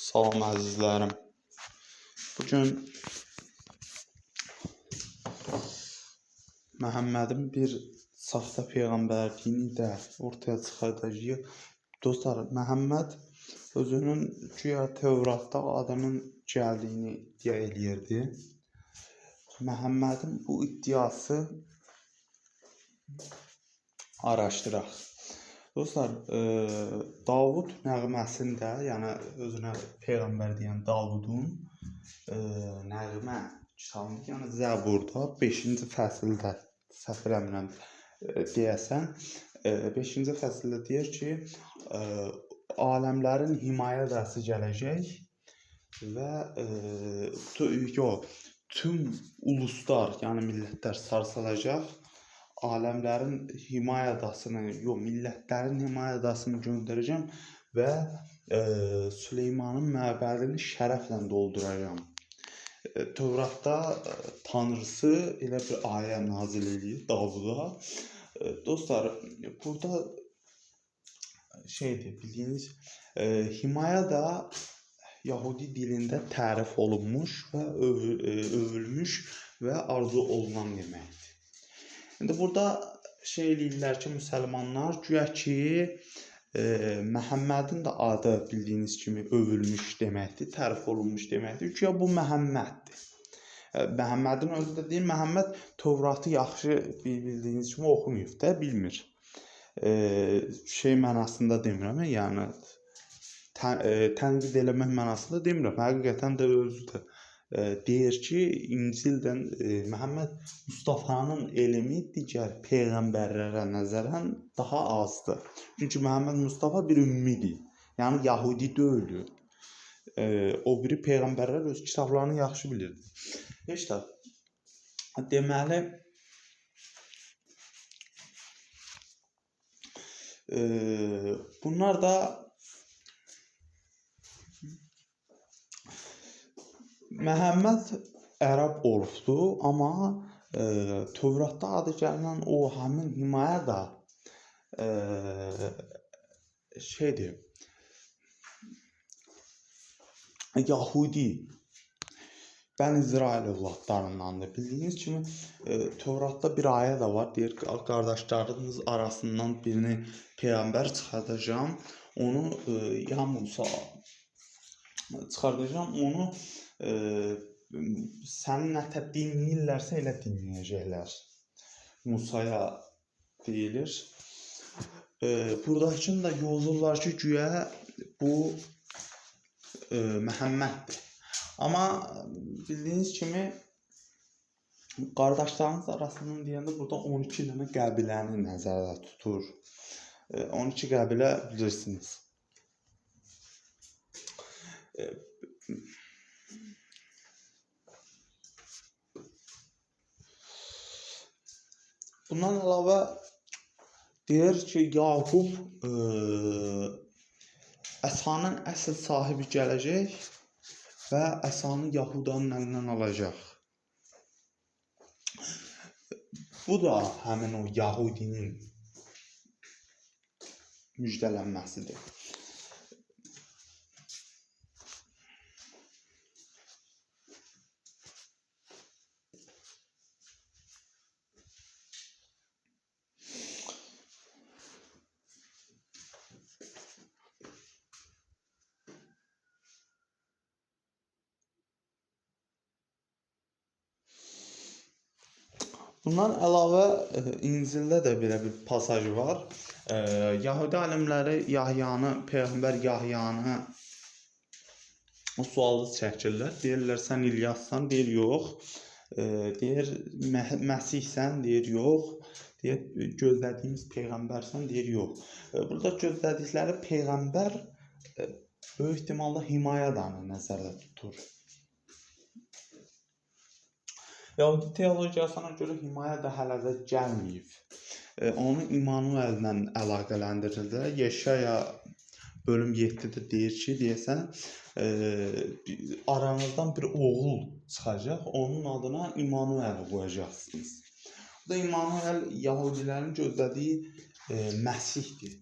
Salam əzizlərim. Bugün Məhəmmədin bir saxta peyğəmbərliyini də ortaya çıxardacağıq. Dostlar, Məhəmməd özünün güya Tövratda adının gəldiyini iddia eləyirdi. Məhəmmədin bu iddiası araşdıraq. Dostlar, Davud nəğməsində, yəni özünə peyğəmbər deyən Davudun nəğmə kitabında, yəni Zəburda 5-ci fəsildə, səhv eləmirəm deyəsən, 5-ci fəsildə deyir ki, aləmlərin himayədəsi gələcək və tüm uluslar, yəni millətlər sarsılacaq. Aləmlərin himayədasını, yox, millətlərin himayədasını göndərəcəm və Süleymanın məbədini şərəflə dolduracağam. Tövratda Tanrısı elə bir ayə nazil eləyir Davuda. Dostlar, burada şeydir, bildiyiniz himayə da Yahudi dilində tərif olunmuş və övülmüş və arzu olunan deməkdir. İndi burada şey eləyirlər ki, müsəlmanlar güya ki, Məhəmmədin də adı bildiyiniz kimi övülmüş deməkdir, tərif olunmuş deməkdir. Güya bu Məhəmməddir. Məhəmmədin özü də deyir, Məhəmməd Tövratı yaxşı bildiyiniz kimi oxumayıb da, bilmir. Şey mənasında demirəm, yəni tənqid eləmək mənasında demirəm. Həqiqətən də özü də deyir ki, İncildən Məhəmməd Mustafanın elmi digər peyğəmbərlərə nəzərən daha azdır. Çünki Məhəmməd Mustafa bir ümmidir, yəni Yahudi deyildi. O biri peyğəmbərlər öz kitablarını yaxşı bilirdi. Heç də deməli, bunlar da Məhəmməd ərəb olubdu, amma Tövratda adı gələn o həmin himayə da şeydir, Yahudi, Bən İsrail övladlarındandır. Bildiyiniz kimi Tövratda bir ayə də var, deyir qardaşlarınız arasından birini peyğəmbər çıxardacağam, onu ya Musa çıxardacağam, onu səni nətər dinləyirlərsə elə dinləyəcəklər. Musaya deyilir. Buradakını da yozurlar ki, güya bu Məhəmməddir. Amma bildiyiniz kimi qardaşlarınız arasından deyəndə burada 12 dənə qəbiləni nəzərdə tutur. 12 qəbilə bilirsiniz. Bundan əlavə deyir ki, Yaqub əsanın əsl sahibi gələcək və əsanı Yahudanın əlindən alacaq. Bu da həmin o Yahudinin müjdələnməsidir. Bundan əlavə İncildə də belə bir pasaj var. Yahudi alimləri Yahyanı, peyğəmbər Yahyanı sualı çəkirlər. Deyirlər, sən İlyassan, deyir, yox. Deyir, Məsihsən, deyir, yox. Deyir, gözlədiyimiz peyğəmbərsən, deyir, yox. Burada gözlədikləri peyğəmbər böyük ehtimalla himayədanı nəzərdə tutur. Yahudi teologiyasına görə himayə də hələ də gəlməyib. Onu İmanuellə əlaqələndirirlər. Yeşaya bölüm 7-də deyir ki, deyəsən, aranızdan bir oğul çıxacaq, onun adına İmanuel qoyacaqsınız. Bu da İmanuel Yahudilərin gözlədiyi Məsihdir.